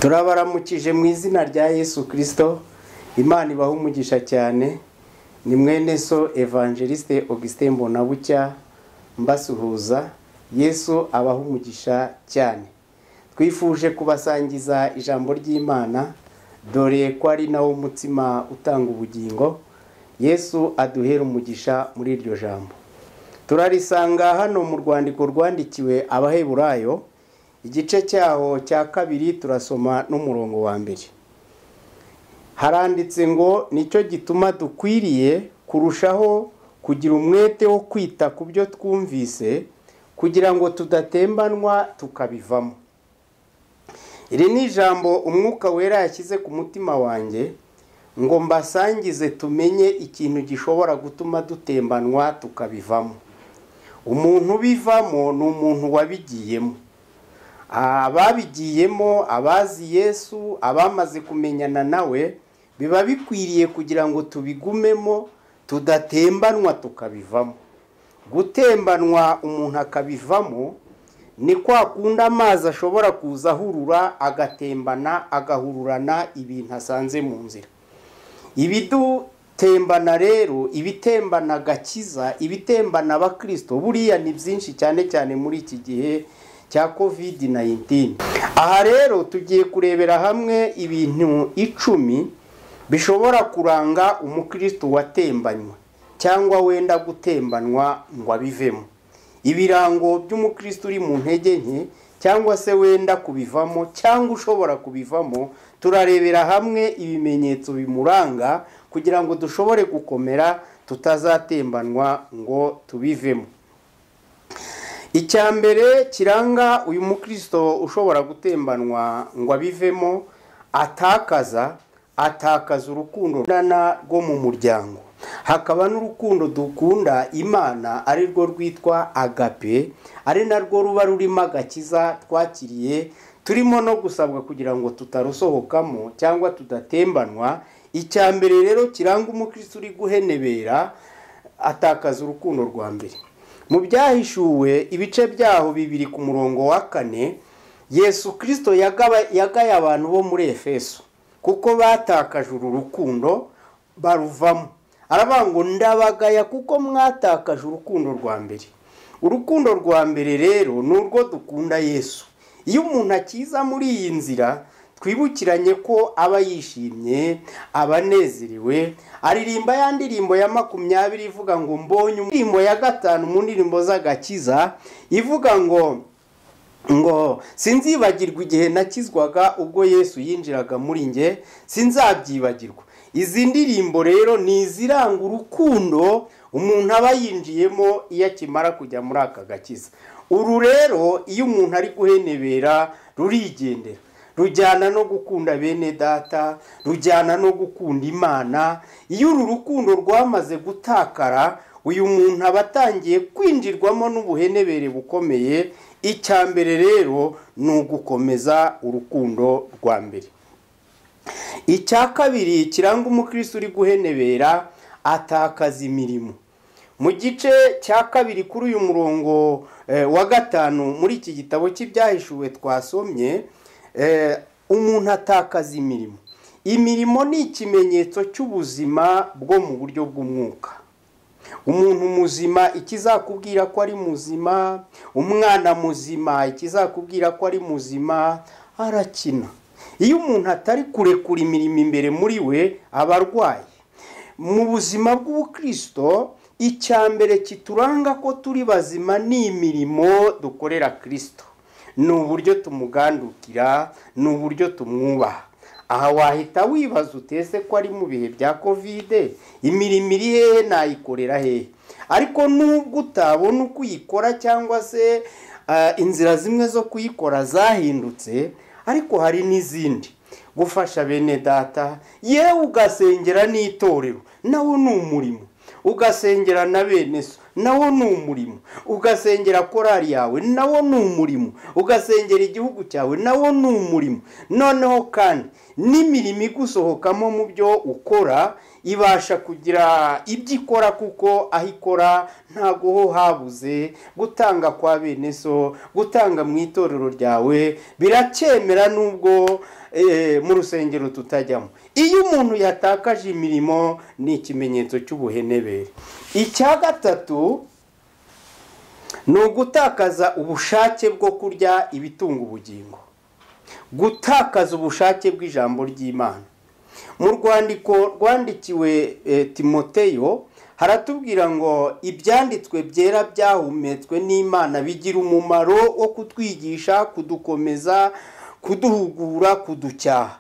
Turabaramukije mu izina rya Yesu Kristo. Imana ibahe umugisha cyane. Ni mwene so Evangeliste Augustin Mbonabucya mbasuhuza. Yesu abahe umugisha cyane. Twifuje kubasangiza ijambo ry'Imana, dore ko ari nawo mutsima utanga ubugingo. Yesu aduhera umugisha muri iryo jambo. Turarisanga hano mu rwandiko rwandikiwe Abaheburayo, igice cyaho cya kabiri, turasoma n'umurongo wa mbere. Haranditse ngo: "Nicyo gituma dukwiriye kurushaho kugira umwete wo kwita ku byo twumvise, kugira ngo tudatembanwa tukabivamo." Iri ni ijambo Umwuka Wera yashyize ku mutima wanjye ngo mbasangize, tumenye ikintu gishobora gutuma dutembanwa tukabivamo. Umuntu ubivamo ni umuntu wabigiyemo. Ababigiyemo, abazi Yesu, abamaze kumenyana nawe, biba bikwiriye kugira ngo tubigumemo, tudatembanwa tukabivamo. Gutembanwa umuntu akabivamo ni kwa kundi amazi ashobora kuza ahurura, agatembana, agahururana ibintu asanze mu nzira. Ibidutembana rero, ibitembana agakiza, ibitembana abakristo, buriya ni byinshi, cyane cyane muri iki gihe cya COVID-19. Aha rero tugiye kurebera hamwe ibintu 10 bishobora kuranga umukristo watembanywe cyangwa wenda gutembanwa ngo abivemo. Ibirango by'umukristo uri mu ntege nke cyangwa se wenda kubivamo cyangwa ushobora kubivamo, turarebera hamwe ibimenyetso bimuranga kugira ngo dushobore gukomera, tutazatembanwa ngo tubivemo. Icya mbere kiranga uyu mukristo ushobora gutembanwa ngo abivemo, atakaza urukundo rwo mu muryango, hakaba n'urukundo dukunda Imana, ari rwo rwitwa agape, ari narwo ruba rurimo agakiza twakiriye, turimo no gusabwa kugira ngo tutarusohokamo cyangwa tudatembanwa. Icya mbere rero kiranga umukristo uri guhenebera, atakaza urukundo rwa mbere. Mu Byahishuwe, ibice byaho 2 ku murongo wa 4, Yesu Kristo yagaye abantu bo muri Efeso kuko batakaje uru rukundo baruvamo. Aravuga ngo: "Ndabagaya kuko mwatakaje urukundo rwa mbere." Urukundo rwa mbere rero ni urwo dukunda Yesu. Iyo umuntu akiza muri iyi nzira, twibukiranye ko aba yishimye, aba anezerewe, aririmba ya ndirimbo ya 20 ivuga ngo "Mbonye", indirimbo ya 5 mu ndirimbo z'agakiza, ivuga ngo "Sinzibagirwa igihe nakizwaga, ubwo Yesu yinjiraga muri nge, sinzabyibagirwa." Izi ndirimbo rero ni iziranga urukundo umuntu aba yinjiyemo iyo akimara kujya muri aka gakiza. Uru rero, iyo umuntu ari guhenebera, rurigendera, rujyana no gukunda bene data, rujyana no gukunda Imana. Iyo uru rukundo rwamaze gutakara, uyu muntu aba atangiye kwinjirwamo n'ubuhenebere bukomeye. Icya mbere rero ni ugukomeza urukundo rwa mbere. Icya kabiri kiranga umukristo uri guhenebera, atakaza imirimo. Mu gice cya 2 kuri uyu murongo wa 5 muri iki gitabo cy'Ibyahishuwe twasomye, umuntu atakaza imirimo. Imirimo ni ikimenyetso cy'ubuzima bwo mu buryo bw'umwuka. Umuntu muzima, ikizakubwira ko ari muzima, umwana muzima, ikizakubwira ko ari muzima, arakina. Iyo umuntu atari kurekura imirimo imbere muri we, aba arwaye. Mu buzima bw'ubukristo, icya mbere kituranga ko turi bazima ni imirimo dukorera Kristo, ni uburyo tumugandukira, ni uburyo tumwubaha. Aha wahita wibaza utese ko ari mu bihe bya COVID, imirimo iri hehe, nayikorera hehe? Ariko nubwo utabona uko uyikora cyangwa se inzira zimwe zo kuyikora zahindutse, ariko hari n'izindi: gufasha bene data, yewe ugasengera n'itorero, nawo ni umurimo, ugasengera na bene so, nawo ni umurimo, ugasengera korali yawe, nawo ni umurimo, ugasengera igihugu cyawe, nawo ni umurimo. Noneho kandi n'imirimo igusohokamo mu byo ukora. ibasha kugira ibyo ikora, kuko aho ikora ntabwo ho habuze. Gutanga kwa bene so, gutanga mu itorero ryawe biracyemera nubwo mu rusengero tutajyamo. Iyo umuntu yatakaje imirimo ni ikimenyetso cy'ubuhenebere. Icya gatatu ni ugutakaza ubushake bwo kurya ibitunga ubugingo, gutakaza ubushake bw'ijambo ry'Imana. Mu rwandiko rwandikiwe Timoteyo haratubwira ngo ibyanditswe byera byahumetswe n'Imana bigira umumaro wo kutwigisha, kudukomeza, kuduhugura, kuducyaha.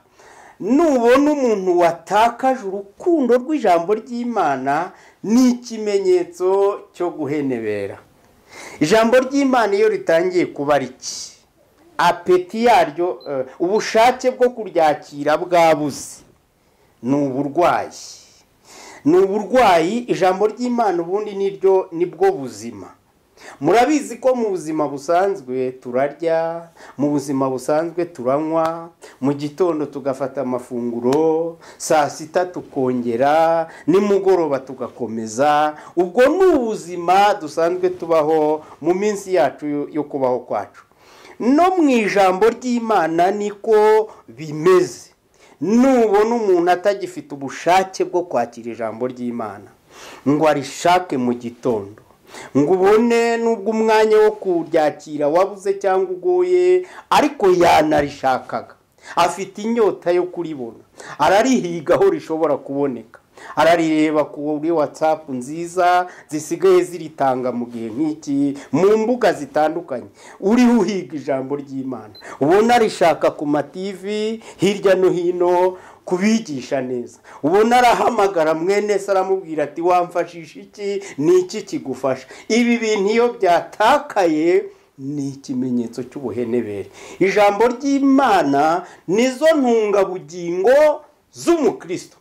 Nubona umuntu watakaje urukundo rw'ijambo ry'Imana ni ikimenyetso cyo guhenebera. Ijambo ry'Imana iyo ritangiye kuba riki, apeti yaryo, ubushake bwo kuryakira bwabuze, ni uburwayi. Ni uburwayi. Ijambo ry'Imana ubundi niryo nibwo buzima. Murabizi ko mu buzima busanzwe turarya, mu buzima busanzwe turanywa, mu gitondo tugafata amafunguro, saa sita tukongera, nimugoroba tugakomeza. Ubwo ni ubuzima dusanzwe tubaho mu minsi yacu yo kubaho kwacu. No mu ijambo ry'Imana niko bimeze. Nubona umuntu atagifite ubushake bwo kwakira ijambo ry'Imana ngo arishake mu gitondo, ngo ubone nubwo umwanya wo kuryakira wabuze cyangwa ugoye, ariko yanarishakaga, afite inyota yo kuribona, ararihiga aho rishobora kuboneka, ararireba kuri WhatsApp nziza zisigaye ziritanga mu gihe nk'iki, mu mbuga zitandukanye, uriho uhiga ijambo ry'Imana, ubona arishaka ku ma TV hirya no hino kubigisha neza, ubona arahamagara mwene se aramubwira ati wamfashisha iki, ni iki kigufasha. Ibi bintu iyo byatakaye ni ikimenyetso cy'ubuhenebere. Ijambo ry'Imana nizo ntungabugingo z'umukristo.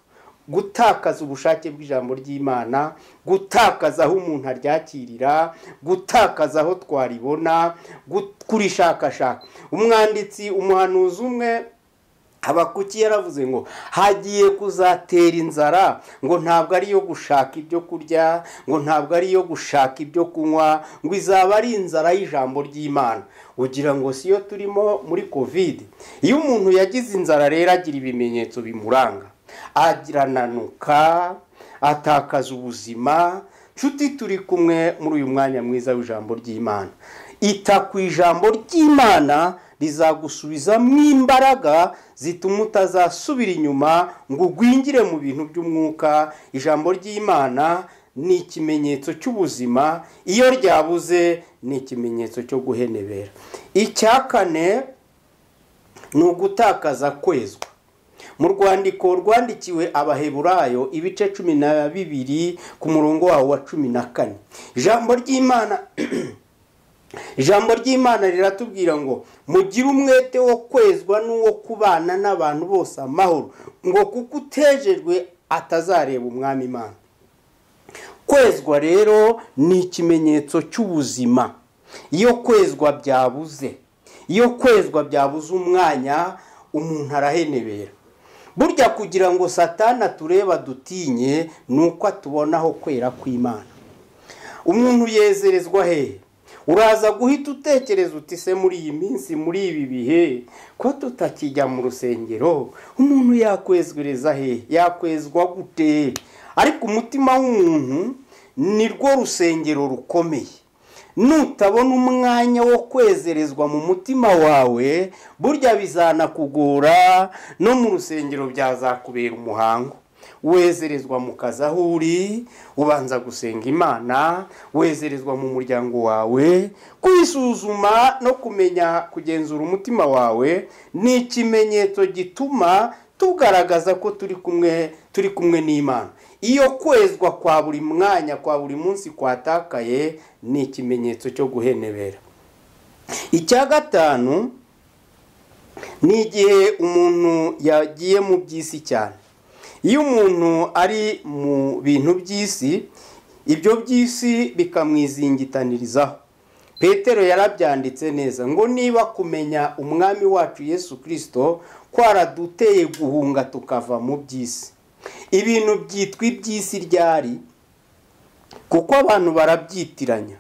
Gutakaza ubushake bw'ijambo ry'Imana, gutakaza aho umuntu aryakirira, gutakaza aho twaribona, kurishakashaka. Umwanditsi umuhanuzi umwe Habakuki yaravuze ngo hagiye kuzatera inzara, ngo ntabwo ari iyo gushaka ibyo kurya, ngo ntabwo ari iyo gushaka ibyo kunywa, ngo izaba ari inzara y'ijambo ry'Imana. Ugira ngo siyo turimo muri Covid. Iyo umuntu yagize inzara rero agira ibimenyetso bimuranga, agirananuka, atakaza ubuzima. Nshuti turi kumwe muri uyu mwanya mwiza w'ijambo ry'Imana, ita ku ijambo ry'Imana rizagusubizamo imbaraga zituma utazasubira inyuma ngo ugwingire mu bintu by'umwuka. Ijambo ry'Imana ni ikimenyetso cy'ubuzima, iyo ryabuze ni ikimenyetso cyo guhenebera. Icya kane ni ugutakaza kwezwa. Mu rwandiko rwandikiwe Abaheburayo ibice 12 ku murongo wawo wa 14, ijambo ry'Imana riratubwira ngo mugire umwete wo kwezwa n'uwo kubana n'abantu bose amahoro, ngo kuko utejejwe atazareba umwami Imana. Kwezwa rero ni ikimenyetso cy'ubuzima. Iyo kwezwa byabuze, iyo kwezwa byabuze umwanya, umuntu arahenebera. Burya kugira ngo Satani atureba dutinye nuko atubonaho kwera kw'Imana. Umuntu yezerezwa hehe? Uraza guhita utekereza uti se muri iyi minsi, muri ibi bihe ko tutakijya mu rusengero, umuntu yakwezwereza he? Yakwezwa gute? Ariko umutima w'umuntu ni rwo rusengero rukomeye. Nutabona umwanya wo kwezerezwa mu mutima wawe, burya bizanakugora, no mu rusengero byazakubera umuhango. Wezerezwa mu kazi aho uri, ubanza gusenga Imana, wezerezwa mu muryango wawe. Kwisuzuma no kumenya kugenzura umutima wawe ni ikimenyetso gituma tugaragaza ko turi kumwe n'Imana. Iyo kwezwa kwa buri mwanya, kwa buri munsi kwatakaye, ni ikimenyetso cyo guhenebera. Icya gatanu ni igihe umuntu yagiye mu by'isi cyane. Iyo umuntu ari mu bintu by'isi, ibyo by'isi bikamwizingitanirizaho. Petero yarabyanditse neza ngo niba kumenya umwami wacu Yesu Kristo kwaraduteye guhunga tukava mu by'isi. Ibintu byitwa iby'isi ryari? Kuko abantu barabyitiranya.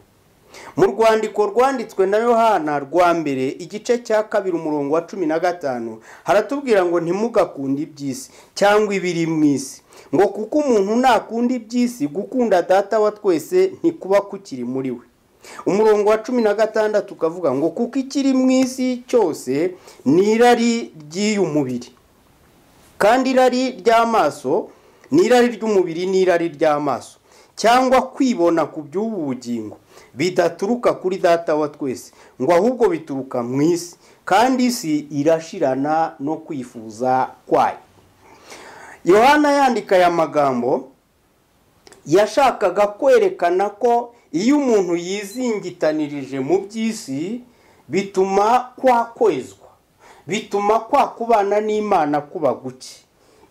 Mu rwandiko rwanditswe na Yohana rwa mbere igice cya 2 umurongo wa 15 haratubwira ngo ntimugakunde iby'isi cyangwa ibiri mu isi, ngo kuko umuntu nakunda iby'isi gukunda data wa twese ntikuba kukiri muri we. Umurongo wa 16 ukavuga ngo kuko ikiri mu isi cyose ni irari ry'uyu mubiri, kandi irari ry'amaso ni irari ry'umubiri n'irari ry'amaso, cyangwa kwibona ku by'ubu bugingo, bidaturuka kuri data wa twese, ngo ahubwo bituruka mu isi, kandi isi irashirana no kwifuza kwayo. Yohana yandika aya magambo yashakaga kwerekana ko iyo umuntu yizingitanirije mu by'isi bituma kwa kwezwa, bituma kwa kubana n'Imana kuba guke.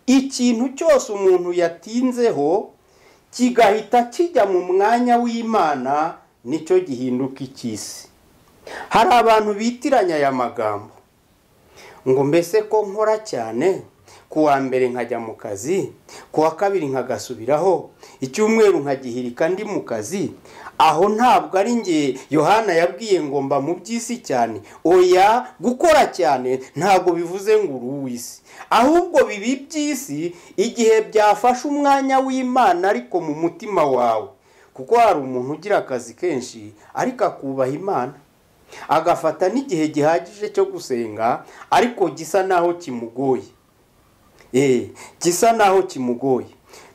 Ikintu cyose umuntu yatinzeho kigahita kijya mu mwanya w'Imana nicyo gihinduka icy'isi. Hari abantu bitiranya aya magambo ngo mbese ko nkora cyane, kuwa mbere nkajya mu kazi, kuwa kabiri nkagasubiraho, icyumweru nkagihirika ndi mu kazi, aho ntabwo ari nge Yohana yabwiye ngo mba mu by'isi cyane. Oya, gukora cyane ntabwo bivuze ngo uri uw'isi, ahubwo bibi by'isi igihe byafashe umwanya w'Imana ariko mu mutima wawe. Kuko hari umuntu ugira akazi kenshi ariko akubaha Imana, agafata n'igihe gihagije cyo gusenga ariko gisa naho kimugoye. Gisa naho kimugoye.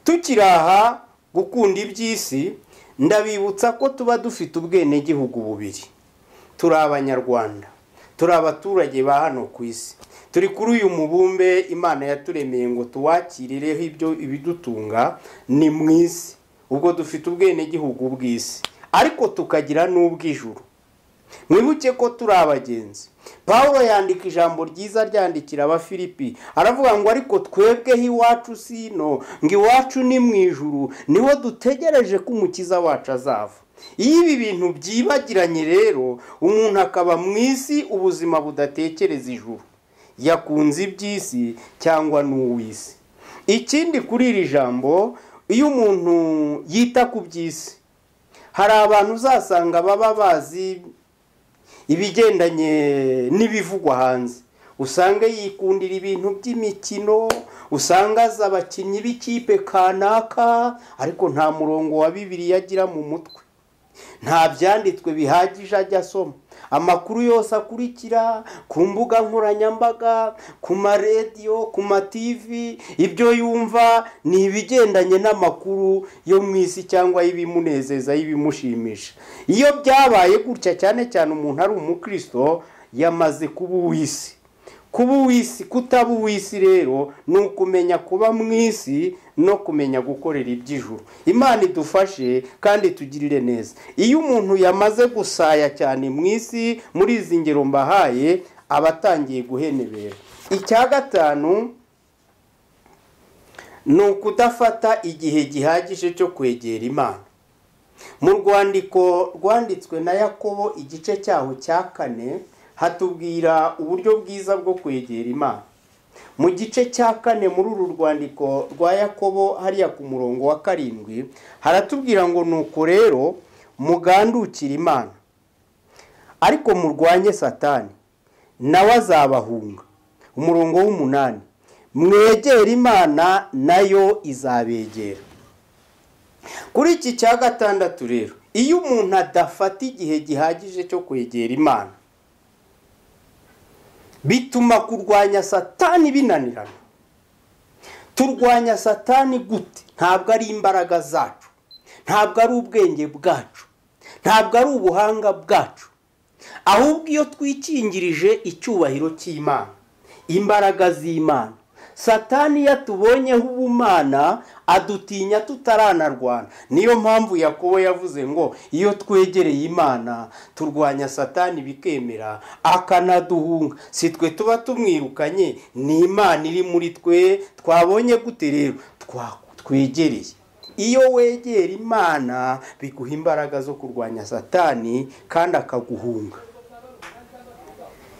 Tukiraha gukunda iby'isi, ndabibutsa ko tuba dufite ubwenegihugu bubiri. Turi abanyarwanda, turi abaturage ba hano ku isi, turi kuri uyu mubumbe Imana yaturemeye ngo tuwakirireho ibyo ibidutunga ni mu isi. Ubwo dufite ubwenegihugu bw'isi, ariko tukagira n'ubw'ijuru. Mwibuke ko turi abagenzi. Paulo yandika ijambo ryiza ryandikira Abafilipi, aravuga ngo ariko twebweho iwacu sino, ngo iwacu ni mu ijuru, niho dutegereje ko umukiza wacu azava. Iyo ibi bintu byibagiranye rero, umuntu akaba mu isi ubuzima budatekereza ijuru, yakunze iby'isi cyangwa n'uw'isi. Ikindi kuri iri jambo, iyo umuntu yita ku by'isi, hari abantu uzasanga baba bazi ibigendanye n'ibivugwa hanze, usanga yikundira ibintu by'imikino, usanga azi abakinnyi b'ikipe kanaka, ariko nta murongo wa Bibiliya agira mu mutwe, nta byanditswe bihagije ajya asoma. Amakuru yose akurikira ku mbuga nkoranyambaga, ku maradiyo, ku ma TV, ibyo yumva ni ibigendanye n'amakuru yo mu isi cyangwa y'ibimunezeza, y'ibimushimisha. Iyo byabaye gutya, cyane cyane umuntu ari umukristo, yamaze kuba uw'isi. Kuba uw'isi, kutaba uw'isi rero ni ukumenya kuba mu isi no kumenya gukorera iby'ijuru. Imana idufashe kandi tugirire neza. Iyo umuntu yamaze gusaya cyane mu isi, muri izi ngero mbahaye, aba atangiye guhenebera. Icya gatanu ni ukudafata igihe gihagije cyo kwegera Imana. Mu rwandiko rwanditswe na Yakobo igice cyaho cya 4 hatubwira uburyo bwiza bwo kwegera Imana. Mu gice cya 4 muri uru rwandiko rwa Yakobo hariya ku murongo wa 7 haratubwira ngo nuko rero mugandukira Imana, ariko murwanye Satani nawe azabahunga. Umurongo w'8, mwegera Imana nayo izabegera. Kuri iki cya gatandatu rero, iyo umuntu adafata igihe gihagije cyo kwegera Imana, bituma kurwanya Satani binanirana. Turwanya Satani gute? Ntabwo ari imbaraga zacu, ntabwo ari ubwenge bwacu, ntabwo ari ubuhanga bwacu, ahubwo iyo twikingirije icyubahiro cy'Imana, imbaraga z'Imana, Satani yatubonyeho ubumana adutinya tutaranarwana. Niyo mpamvu Yakobo yavuze ngo iyo twegereye Imana turwanya Satani bikemera akanaduhunga. Si twe tuba tumwirukanye, ni Imana iri muri twe. Twabonye gute rero? Twegereye. Iyo wegera Imana biguha imbaraga zo kurwanya Satani kandi akaguhunga.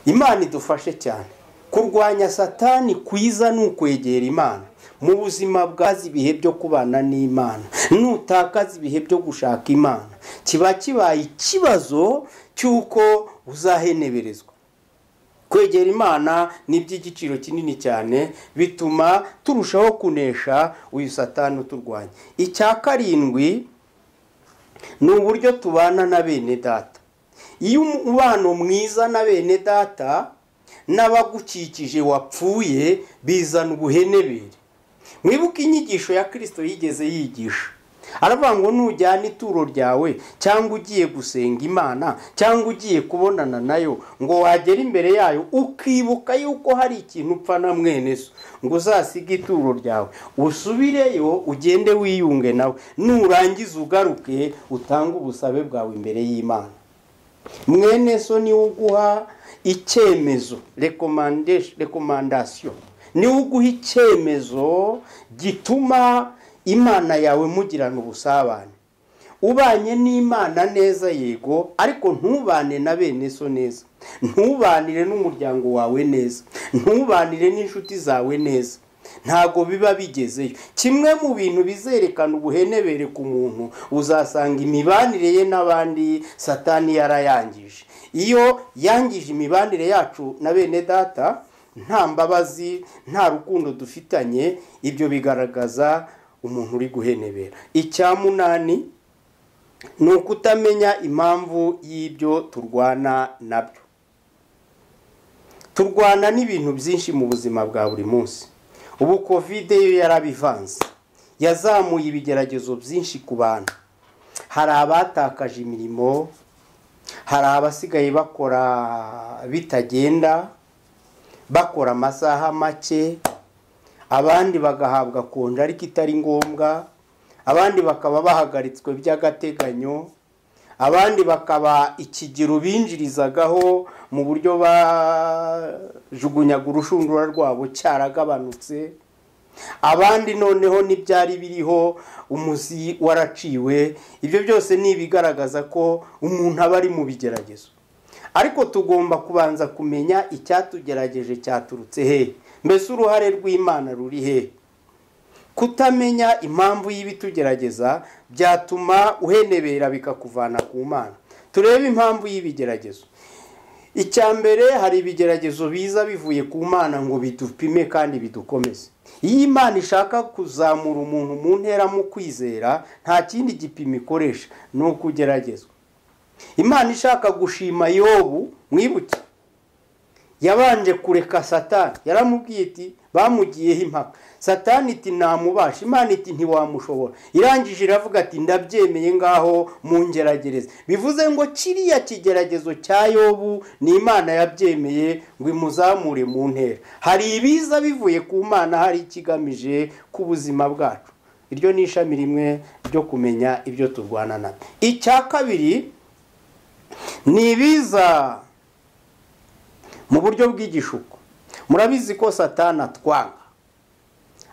Imana idufashe cyane. Kurwanya Satani kwiza ni ukwegera Imana. Mu buzima bwazi ibihe byo kubana n'Imana, nutakaza ibihe byo gushaka Imana, kiba kibaye ikibazo cy'uko uzaheneberezwa. Kwegera Imana ni iby'igiciro kinini cyane, bituma turushaho kunesha uyu Satani uturwanya. Icya karindwi ni uburyo tubana na bene data. Iyo umubano mwiza na bene data n'abagukikije wapfuye, bizana ubuhenebere. Mwibuke inyigisho ya Kristo yigeze yigisha, aravuga ngo nujyana ituro ryawe cyangwa ugiye gusenga Imana cyangwa ugiye kubonana nayo, ngo wagera imbere yayo ukibuka yuko hari ikintu upfa na mwene so, ngo uzasige ituro ryawe usubireyo ugende wiyunge nawe, nurangiza ugaruke utange ubusabe bwawe imbere y'Imana. Mwene so niwe uguha icyemezo, recommandation, niwe uguha icyemezo gituma Imana yawe mugirana ubusabane. Ubanye n'Imana neza yego, ariko ntubane na bene so neza, ntubanire n'umuryango wawe neza, ntubanire n'inshuti zawe neza, ntago biba bigezeyo. Kimwe mu bintu bizerekana ubuhenebere ku muntu, uzasanga imibanire ye n'abandi Satani yarayangije. Iyo yangije imibanire yacu na bene data, nta mbabazi, nta rukundo dufitanye, ibyo bigaragaza umuntu uri guhenebera. Icya munani ni ukutamenya impamvu y'ibyo turwana nabyo. Turwana n'ibintu byinshi mu buzima bwa buri munsi. Ubu Covid yo yarabivanze, yazamuye ibigeragezo byinshi ku bantu. Hari abatakaje imirimo, hari abasigaye bakora bitagenda, bakora amasaha make, abandi bagahabwa konje ariko itari ngombwa, abandi bakaba bahagaritswe by'agateganyo, abandi bakaba ikigero binjirizagaho mu buryo bajugunyaga urushundura rwabo cyaragabanutse, abandi noneho n'ibyari biriho umuzi waraciwe. Ibyo byose ni ibigaragaza ko umuntu aba ari mu bigeragezo. Ariko tugomba kubanza kumenya icyatugerageje cyaturutse he, mbese uruhare rw'Imana ruri he. Kutamenya impamvu y'ibitugerageza byatuma uhenebera bikakuvana ku Mana. Turebe impamvu y'ibigeragezo. Icya mbere, hari ibigeragezo biza bivuye ku Mana ngo bidupime kandi bidukomeze. Iyo Imana ishaka kuzamura umuntu mu ntera mu kwizera, nta kindi gipimo ikoresha, ni ukugeragezwa. Imana ishaka gushima Yobu, mwibuke, yabanje kureka Satani, yaramubwiye iti bamugiyeho impaka. Satani iti namubasha, Imana iti ntiwamushobora. Irangije iravuga ati ndabyemeye ngaho mungeragereze. Bivuze ngo kiriya kigeragezo cya Yobu ni Imana yabyemeye ngo imuzamure mu ntera. Hari ibiza bivuye ku Mana, hari ikigamije ku buzima bwacu. Iryo ni ishami rimwe ryo kumenya ibyo turwana nabyo. Icya kabiri ni ibiza mu buryo bw'igishuko. Murabizi ko Satani atwanga,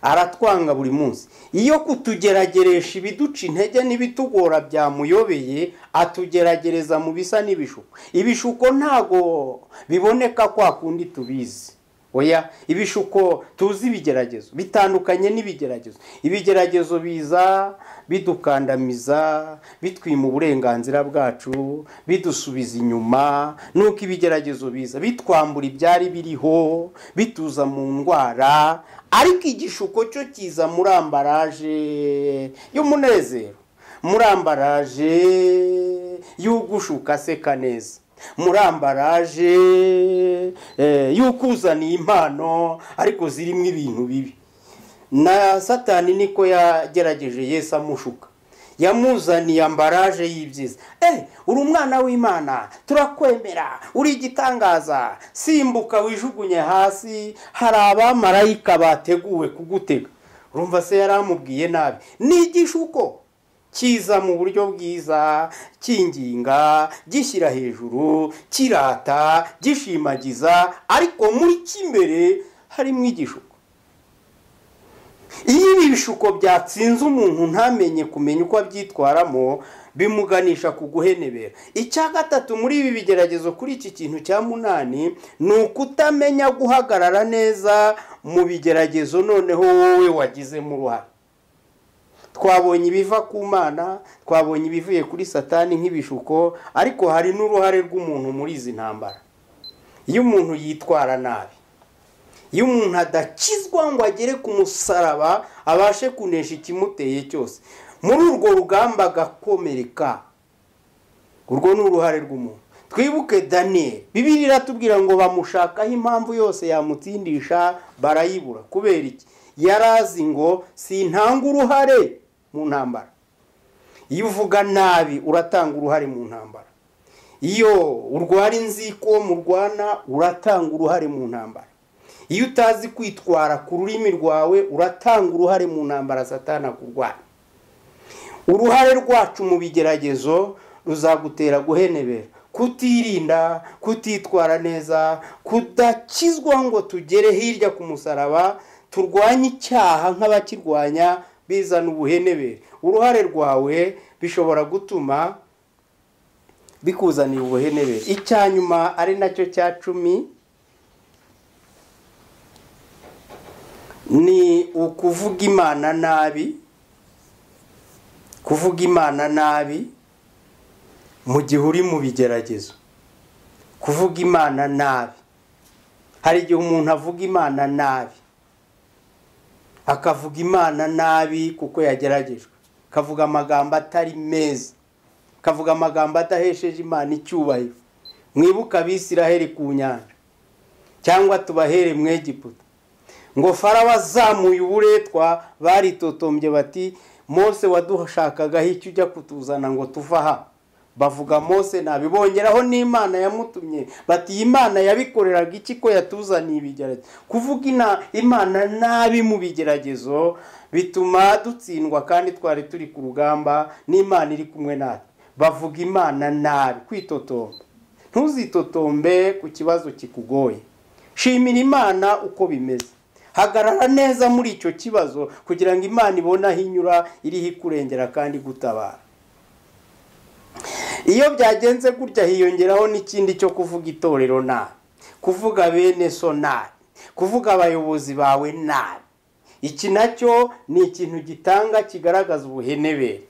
aratwanga buri munsi. Iyo kutugerageresha ibiduca intege n'ibitugora byamuyobeye, atugeragereza mu bisa n'ibishuko. Ibishuko ntago biboneka kwa kundi tubizi. Oya, ibishuko tuzi ibigeragezo bitandukanye n'ibigeragezo. Ibigeragezo biza bidukandamiza, bitwima uburenganzira bwacu, bidusubiza inyuma. Nuko ibigeragezo biza bitwambura ibyari biriho, bituza mu ndwara. Ariko igishuko cyo kiza muri ambaraje y'umunezero, muri ambaraje y'ugushuka seka neza, muri ambaraje y'ukuzaniye impano ariko zirimo ibintu bibi. Na Satani niko yagerageje Yesu amushuka, yamuzaniye ambaraje y'ibyiza. Uri umwana w'Imana, turakwemera, uri igitangaza, simbuka wijugunye hasi, hari abamarayika bateguwe kugutega. Urumva se yaramubwiye nabi. Ni igishuko kiza mu buryo bwiza, kinginga, gishyira hejuru, kirata, gishimagiza, ariko muri kimbere harimo igishuko. Iyo ibi bishuko byatsinze umuntu ntamenye kumenya uko abyitwaramo, bimuganisha ku guhenebera. Icya gatatu muri ibi bigeragezo kuri iki kintu cya munani ni ukutamenya guhagarara neza mu bigeragezo noneho wowe wagizemo uruhare. Twabonye ibiva ku Mana, twabonye ibivuye kuri Satani nk'ibishuko, ariko hari n'uruhare rw'umuntu muri izi ntambara. Iyo umuntu yitwara nabi, iyo umuntu adakizwa ngo agere ku musaraba abashe kunesha ikimuteye cyose, muri urwo rugamba agakomereka, urwo ni uruhare rw'umuntu. Twibuke Daniel, Bibiliya iratubwira ngo bamushakaho impamvu yose yamutsindisha barayibura. Kubera iki? Yarazi ngo sintanga uruhare mu ntambara. Iyo uvuga nabi uratanga uruhare mu ntambara. Iyo urwara inziko murwana uratanga uruhare mu ntambara. Iyo utazi kwitwara ku rurimi rwawe uratanga uruhare mu ntambara Satani akurwanya. Uruhare rwacu mu bigeragezo ruzagutera guhenebera, kutirinda, kutitwara neza, kudakizwa ngo tugere hirya ku musaraba, turwanye icyaha nk'abakirwanya, bizana ubuhenebere. Uruhare rwawe bishobora gutuma bikuzanira ubuhenebere. Icya nyuma ari nacyo cya 10 ni ukuvuga Imana nabi. Kuvuga Imana nabi mu gihe uri mu bigeragezo. Kuvuga Imana nabi, hari igihe umuntu avuga Imana nabi, akavuga Imana nabi kuko yageragejwe, akavuga amagambo atari meza, akavuga amagambo adahesheje Imana icyubahiro. Mwibuka Abisiraheli ku nyanja, cyangwa tubahere mu Egiputa, ngo Farawo azamuye uburetwa baritotombye bati Mose wadushakagaho icyo ujya kutuzana ngo tuva aha. Bavuga Mose nabi, bongeraho n'Imana yamutumye bati Imana yabikoreraga iki ko yatuzaniye ibigeragezo. Kuvuga Imana nabi mu bigeragezo bituma dutsindwa kandi twari turi ku rugamba n'Imana iri kumwe natwe. Bavuga Imana nabi, kwitotomba. Ntuzitotombe ku kibazo kikugoye. Shimira Imana uko bimeze. Hagarara neza muri icyo kibazo kugira ngo Imana ibone aho inyura iriho ikurengera kandi gutabara. Iyo byagenze gutya hiyongeraho n'ikindi cyo kuvuga itorero nabi, kuvuga bene so nabi, kuvuga abayobozi bawe nabi. Iki nacyo ni ikintu gitanga kigaragaza ubuhenebere.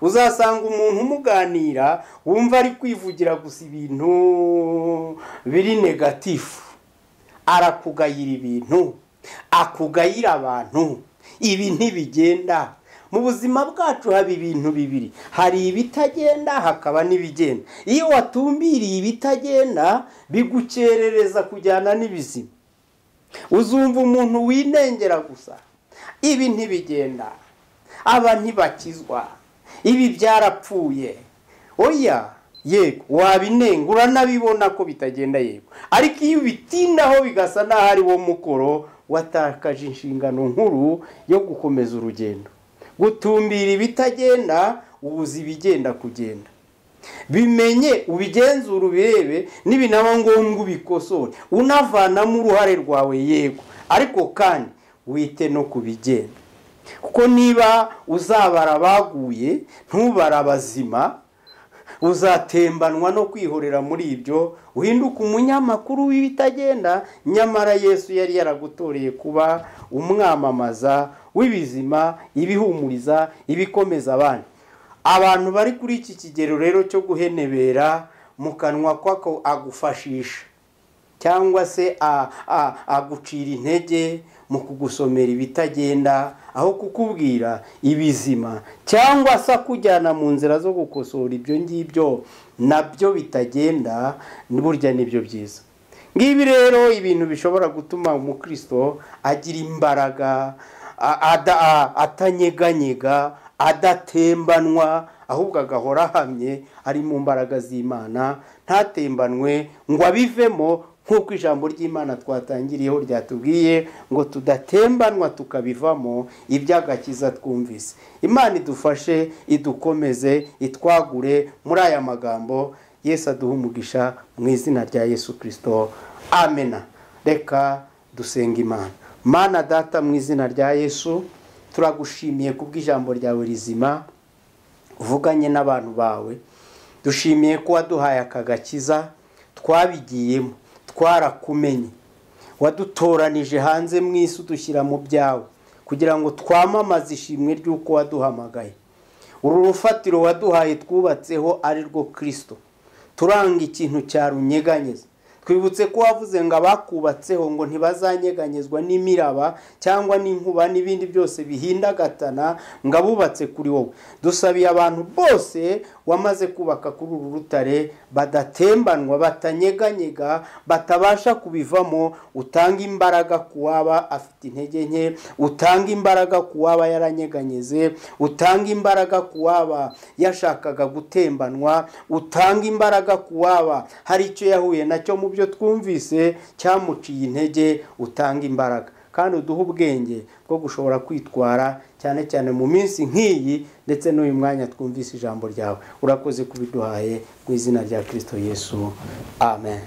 Uzasanga umuntu umuganira wumva ari kwivugira gusa ibintu biri negatifu, arakugayira ibintu, akugayira abantu, ibi ntibigenda. Mu buzima bwacu haba ibintu bibiri, hari ibitagenda hakaba n'ibigenda. Iyo watumbiriye ibitagenda bigukerereza kujyana n'ibizima. Uzumva umuntu winengera gusa, ibi ntibigenda, aba ntibakizwa, ibi byarapfuye. Oya, yego wabinenga uranabibona ko bitagenda, yego, ariko iyo ubitindaho bigasa n'aho ari wo mukoro, watakaje inshingano nkuru yo gukomeza urugendo. Gutumbira ibitagenda ubuza ibigenda kugenda. Bimenye, ubigenzure, ubirebe, nibinaba ngombwa ubikosore, unavanamo uruhare rwawe, yego, ariko kandi wite no kubigenda. Kuko niba uzabara baguye ntubara abazima, uzatembanwa no kwihorera muri ibyo, uhinduka umunyamakuru w'ibitagenda, nyamara Yesu yari yaragutoreye kuba umwamamaza w'ibizima, ibihumuriza, ibikomeza abandi. Abantu bari kuri iki kigero rero cyo guhenebera mu kanwa kwako agufashisha cyangwa se agucira intege mu kugusomera ibitagenda aho kukubwira ibizima, cyangwa se akujyana mu nzira zo gukosora ibyo ngibyo nabyo bitagenda, burya nibyo byiza. Ngibi rero ibintu bishobora gutuma umukristo agira imbaraga, atanyeganyega, adatembanwa, ahubwo agahora ahamye ari mu mbaraga z'Imana, ntatembanwe ngo abivemo, nk'uko ijambo ry'Imana twatangiriyeho ryatubwiye ngo tudatembanwa tukabivamo iby'agakiza twumvise. Imana idufashe, idukomeze, itwagure muri aya magambo. Yesu aduhe umugisha mu izina rya Yesu Kristo, amena. Reka dusenga Imana. Mana Data, mu izina rya Yesu, turagushimiye kubw'ijambo ryawe rizima uvuganye n'abantu bawe. Dushimiye ko waduhaye aka gakiza, twabigiyemo, twarakumenye, wadutoranije hanze mu isi udushyira mu byawe kugira ngo twamamaze ishimwe ry'uko waduhamagaye. Uru rufatiro waduhaye twubatseho ari rwo Kristo, turanga ikintu cyarunyeganyeza. Twibutse ko wavuze ngo abakubatseho ngo ntibazanyeganyezwa n'imiraba cyangwa n'inkuba n'ibindi byose bihindagatana, ngo abubatse kuri wowe. Dusabiye abantu bose wamaze kubaka kuri uru rutare badatembanwa, batanyeganyega, batabasha kubivamo. Utanga imbaraga ku waba afite intege nke, utanga imbaraga ku waba yaranyeganyeze, utanga imbaraga ku waba yashakaga gutembanwa, utanga imbaraga ku waba hari icyo yahuye nacyo mu byo twumvise cyamuciye intege, utanga imbaraga kandi uduhe ubwenge bwo gushobora kwitwara cyane cyane mu minsi nk'iyi ndetse n'uyu mwanya twumvise ijambo ryawe. Urakoze kubiduhaye mu izina rya Kristo Yesu, amen.